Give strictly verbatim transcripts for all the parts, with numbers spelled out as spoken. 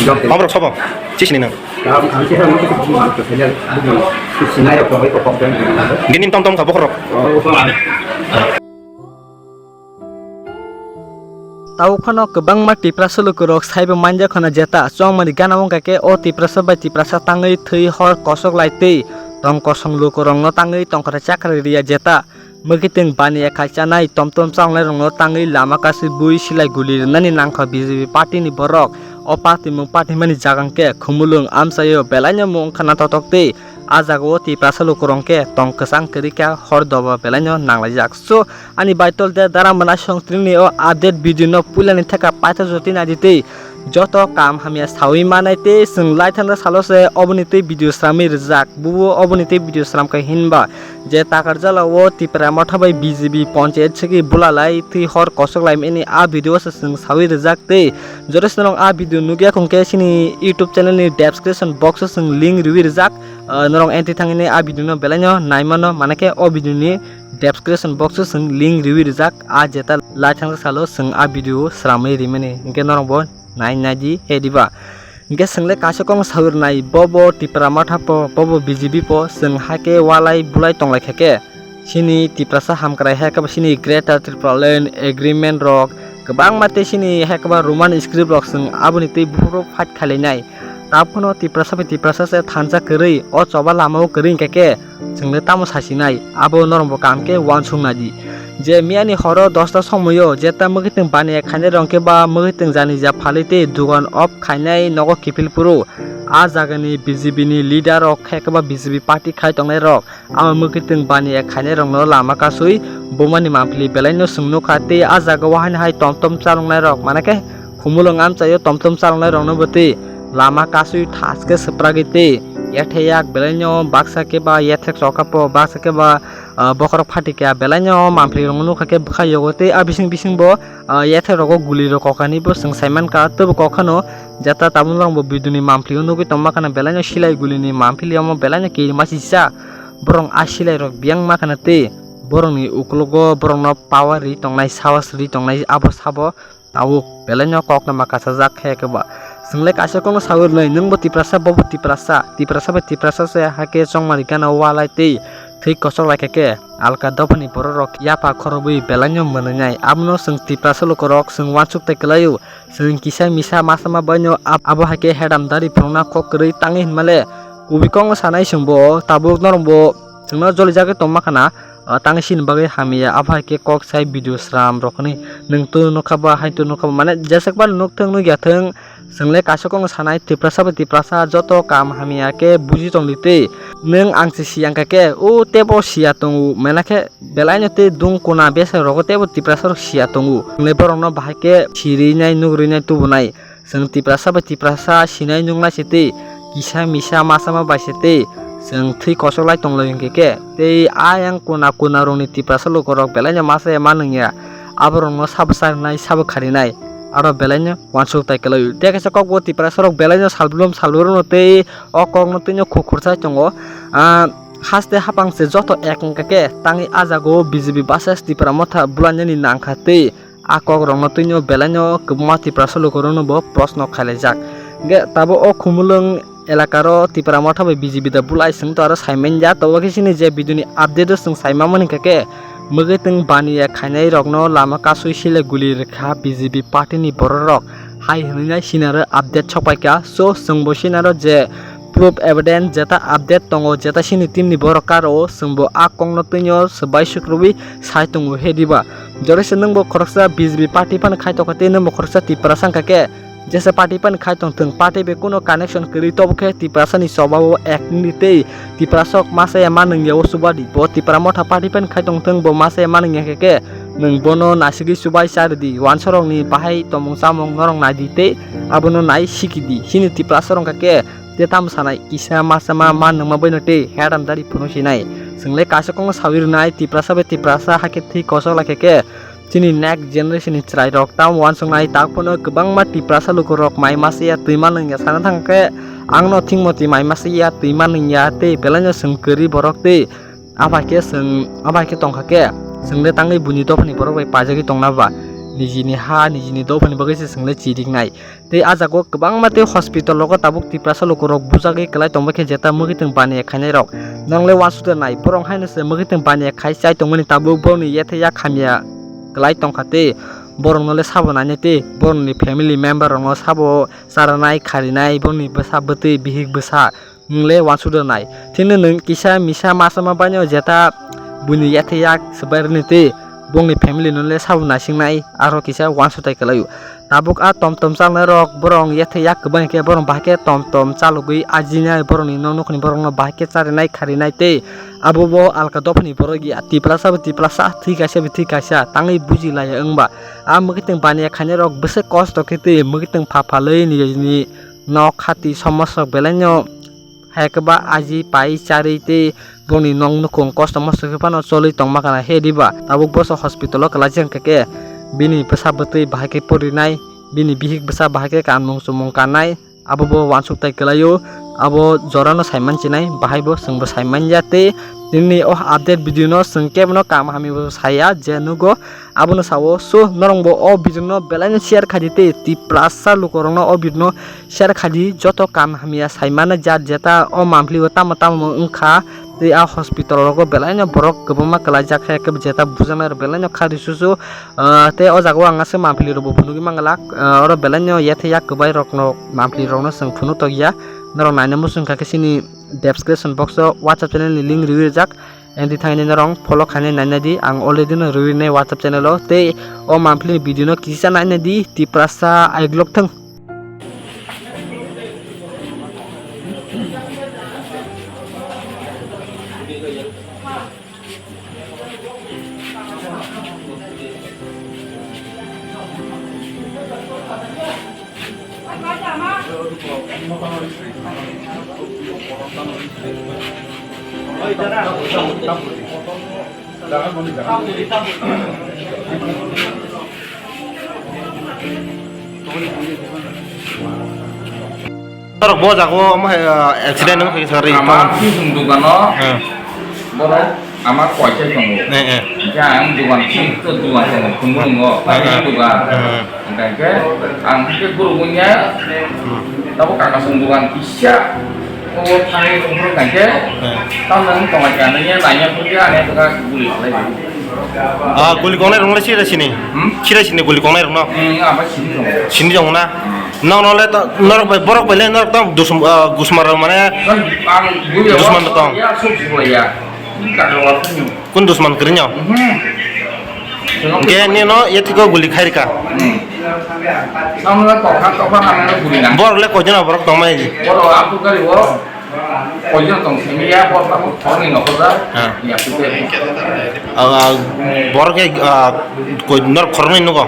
Oborok sobo chisini nang. Gini tom tom kha bokhorok. Tau phano kwbangma Tiprasa lukurok saibo manja khana jeta chongmani gana wngkha khe o Tiprasa bai Tiprasa tangwi thwi hor kosok lai tei tong kosong lukurokno tangwi tongkhore chakra riya jeta. Mwkhitwng bani ekha chanai tom tom chonglai rokno tangwi lama kasui bui silai guli rwnani nangkha B J P party ni borok. O party mung party mani jaga hwnkhe Khumulwng amchaio belaino mung wngkha na totok tei a jagao Tiprasa lukurok hwnkhe tong kwchang kwrwi kha hor doba belaino nanglaijak. So ani baitol de dara mwnai songtringni o update video no puilani theka paitha jotwi naidi tei joto kam hamya sawi manai tei chwng laithangda salo se oboni tei video sramwi rijak. Bubo oboni tei video sramkha hinba je Takarjala o Tipra Motha bai B J P ponchayat segwi bulalai twi hor kosok laimani a video se chwng sawi rijak tei jore se norok a video nukya khungkhe chini YouTube channel ni description box o chwng link riwi rijak. Ah, norok entry thangwi a video no belaino naimano manakhe o video ni description box o chwng link riwi rijak a jeta laithangda salo chwng a video sramwi rimani hinkhe norok bo nai naidi he diba. Hinkhe chwngle kaisa kokno sawi rwnai, bobo Tipra Motha po, bobo B J P po, chwng haikhe walai bulai tonglai kha khe chini Tiprasa hamkrai haikhe bo chini Greater Tipraland Agreement rok kwbangma tei chini haikhe bo Roman script rok chwng aboni twi buphuru fight khailainai. Tabukno Tiprasa bai Tiprasa se thansa kwrwi o choba lamao kwrwi hinkhe khe chwngno tamo sasinai, abo norokbo kaham khe uansuk naidi. Je miyani horo dosta somoio jeta mwkhitwng baniya khainai rok khe ba mwkhitwng jani ja phalwi tei dugan off khainai nogo kiphil phuru. A jagani B J P ni leader rok khe khe ba B J P party khai tongnai rok abo mwkhitwng baniya khainai rokno lama kasui bumani mamphli belaino chwng nukha tei a jagao haino hai tom tom chaloknai rok manakhe Khumulwng amchaio tom tom chaloknai rokno bo tei lama kasui thaske swpragwi tei yathe yak belaino baksa khe ba yathek chokhapo baksa khe ba, ah, bokhorok phatikya belaino mamphli rokno nukha khe bwkha yogo tei a bising bising bo, ah, yathek rogo guli rok kokhani bo chwng saimankha tei bo kokhano jeta tabuk norok bo biduni mamphli o nugwi tongma khana belaino silai guli ni mamphli omo belaino kiri masi sa borok a silai rok biyang ma khana tei borokni ukologo borokno power ri tongnai sahos ri tongnai abo sabo. Tabuk belaino kokno ma kasajak khe khe ba. Chwngle kaisa kokno sawi rwnai, nwng bo Tiprasa, bo bo Tiprasa, Tiprasa bai Tiprasa se hakhe chongmani gana walai tei thwi kosok lai khe khe alka dophani borok rok yapha khorobwi belaino mwnwngnai. Abono chwng Tiprasa lukurok chwng uansuk tai kwlaio. Chwng kisa misa masa ma baino ab-, abo hakhe hedam dari phunukna kok kwrwi tangwi hinmale kubui kokno sanai chwng bo tabuk norok bo chwngno jolijagwi tongma khana. Ah, tang sini bagwi hamya, abo hai khe kok sai video sram rok hwnwi nwng tu nukha ba, hai tu nukha ba, mane jeswk ba nuk thung nuk ya thung, chwngle kaisa kokno sanai, Tiprasa bai Tiprasa joto kam hamya khe buji tongdi tei nwng ang se siya wngkha khe, o tebo siya tongo, mena khe belaino tei dung kuna besa rogo tebo Tiprasa rok siya tongo, chwngle borokno bahai khe siri nai, nugri nai, tubu nai. Chwng Tiprasa bai Tiprasa sinai nuknai se tei kisa misa masa ma bai se tei chwng thwi kosok lai tong lai hwnkhe khe tei ayang kuna kuna rokni Tiprasa lukurok belaino masa ya ma nungya aborokno sabo charinai sabo kharinai aro belaino uansuk tai kwlai tei kaisa kokbo Tiprasa rok belaino salbrum salbrum no tei o kokno twino khukhur chai tongo. Ah, haste hapang se joto ek wngkha khe tangwi ah jagao B J P versus Tipra Motha bulainani nangkha tei a kokrokno twino belaino kwbangma Tiprasa lukurokno bo proshno khailaijak. Hwnkhe tabuk o Khumulwng elakaro Tipra Motha bai B J P da bulai swng to aro saimanjak, tobo khe chini je video ni update o chwng saimamani hwnkhe khe mwkhwtwng baniya khainai rokno lama kasui sile guli rwkha B J P party ni borok rok hai hwnwi nai sinaro update sokpaikha. So chwngbo sinaro je proof evidence jeta update tongo, jeta sini team ni borok karo o, chwngbo a kokno twino swbai sukrubwi sai tongo he diba. Jore se nwngbo khoroksa B J P party phano khai tongkha tei nwngbo khoroksa Tiprasa wngkha khe, jesa party phano khai tongthwng, party bai kuno connection kwrwi tobo khe Tiprasa ni choba o ek nini tei Tiprasa rok masa ya ma nungya o chubadi. Bo Tipra Motha party phano khai tongthwng, bo masa ya ma nungya khe khe nwng bono nasigwi chubai charidi, uansuk rokni bahai tongmung chamung norok naidi tei abono nai sikidi. Chini Tiprasa rok wngkha khe tei tamo sanai, kisa masa ma, ma nungma baino tei headam dari phunuk sinai. Chwngle kaisa kokno sawi rwnai, Tiprasa bai Tiprasa hakhe thwi kosok lai khe khe chini next generation ni chwrai rok tamo uansuknai. Tak phano kwbangma Tiprasa lukurok mai masa ya twi ma nungya sana thang khe ang no thingmoti mai masa ya twi ma nungya tei belaino chwng kwrwi borok tei Abo hai khe chwng, abo hai khe tongkha khe, chwng le tangwi buini dophani borok bai paijagwi tongna ba? nijini ha, nijini dophani bagwi se chwng le chiriknai. Tei ah jaga o kwbangma tei hospital rogo tabuk Tiprasa lukurok bujagwi kwlai tongma khe jeta mwkhwtwng baniya khainairok. Norok le uansukya nai, borok haino se mwkhwtwng baniya khai chai tongmani tabuk borokni yathe yak hamya kwlai tongkha tei borokno le sabo nainai tei borokni family member rokno sabo charanai, kharinai, borokni bwsa bwtwi, bihik bwsa. Nwng le uansuk rwnai. Thikno nwng kisa misa masa ma baino jeta buini yathe yak swbai rwni tei bongni family no le sabo naisingnai aro kisa uansuk tai kwlaio. Tabuk a tom tom chalnai rok borok yathe yak kwbai khe borok bahai khe tom tom chalogwi ajinai borokni nok nukhungni borokno bahai khe charinai kharinai tei abo bo alka dophani borok ya Tiprasa bo Tiprasa thwi kaisa bo thwi kaisa tangwi buji laiya wngba a mwkhwtwng baniya khainai rok bwswk kosto khe tei mwkhwtwng pha phalwi nini nok khati somosok belaino. Hai khe ba aji pai charwi tei bongni nok nukhung kosto mosto khe phano cholwi tongma kana he diba tabuk boso hospital o kwlai jeng khe khe bini bwsa bwtwi bahai khe porinai bini bihik bwsa bahai khe kanmung chumung kannai abo bo uansuk tai kwlaio abo jorano saiman chinai bahai bo chwngbo saiman ya tei nini o update video no chwng kebono kam hamya bo saya je nugo. Abono sao, so norokbo o video no belaino share khaidi tei Tiprasa lukurokno o video no share khaidi, joto kam hamya saimano jar jeta o mampli o tamo tamo wngkha tei a hospital rogo belaino borok kwbangma kwlaijak khe jeta bujaknai rok belaino kha risusu, ah, tei o jaga o ang aswk mampli rokbo phunugwi manglak, ah, oro belaino yathe yak kwbai rokno mampli rokno chwng phunuk tokya norok naina muchung kha khe chini description box o WhatsApp channel ni link riwi rijak. Ang di thangni norok follow khainai naina di, ang already no rwinai WhatsApp channel o, tei o mampli ni video no kisa naina di, Tiprasa aiglok thang. Norok bo jaga o omo hai, ah, accident wng kha kisa ri. Ama tong. Sisung dogano. Eh. Borok ama koichai tongo. Eh, eh. Hingke ang dogan si to dogan tongo, khumulungo, eh, eh, dogan. Eh. Hingke ang hingke guru bunya, hmm, tabo kakasung dogan kisa, o thani tongphuru hingke, eh, tamni tongai kanai ya, naiya phuru ya, ane dogan guli khlai. Ah, guli kongnai rok le sira sini? Hmm? Sira sini guli kongnai rok no? Hmm, ama sini tongo. Sini tongo na? Hmm. Nokno le to, norok bai, borok bai le norok tong dusum, ah, gusmar rok mane. Kan ang buya dusman wa, tong. Ya, suk suk ya. Ini kaka wa pun. Kun dusman kering yo? Mhm. Ge ni no, ye tiko guli khairi ka. Hmm. Samla tokha, tokha, hamla guli na. Borok le koi jona borok tong mai. Borok aku kari borok. Koijon tong simi ya, bo ta bo thorni nokho da. Ha. Ya, pute. Ah, ah, borok ke, ah, koi nor khornoi nugo.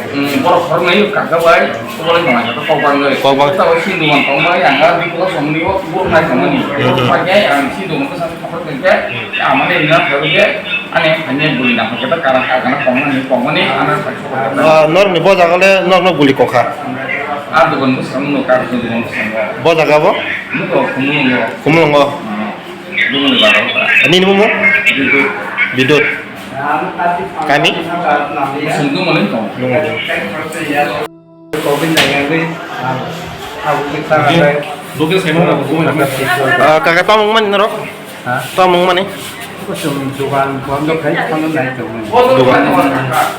Hmm, borok khornoi kaka bai, borok nang kaka kok bang noi. Kok bang. Ta bo sindu man tong bai, ang ga di ko somni bo, bo khai tong ni. Hmm. Bo khai ya, ang sindu man sa khop tong ke, ya, mane ina khop ke, ane, ane buli nang khop ta kara kaka na tong ni, tong ni, ana sa khop ta. Ah, nor ni bo jaga le, nor no guli kokha. Ah, dogan bo sam no, kar dogan bo sam no. Bo jaga bo? Nugo, khumulungo. Khumulungo. Hmm. Bumung ni baga wngkha. Nini bumung? Bidut. Bidut. Kami? Sungdung mani tong. Bumung. Ah, kaka tamo mani norok? Ha? Tamo mani? Kusum dugan bondo khai, kono nai tong mani. Dugan.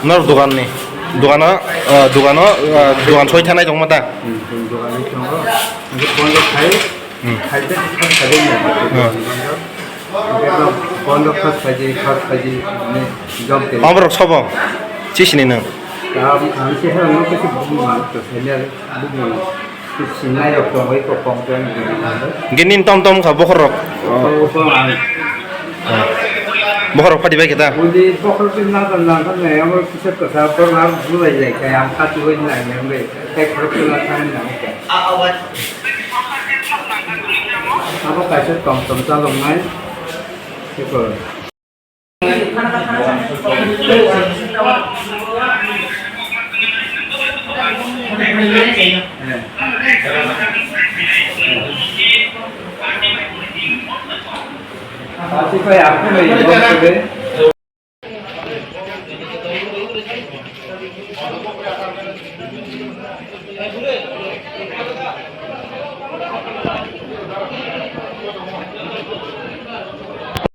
Nor dugan ni. Dugan o, ah, dugan o, ah, dugan soi thanai tong mata. Hmm, dugan ni tong. Bondo khai. Hmm. Khaide, khaide ni. Hmm. Bondo khas khaide, khas khaide, ni jom te. Amrok sobo. Chisini nang. Am, am se ha no kisi bubu ma to senior bubu. Sinai rok tong oi ko kong tong. Ginin tom tom kha bokhor rok. Oh, ko ang. Bokhor rok phadi bai kita. Uli bokhor tin na tan na kan ne amrok kisa kasa por na bulai jai kaya ang khati hoi na ne amre. Kai khoro kula thang na. Abo kaisa tong tong chaloknai. Siko. Siko ya, aku lagi.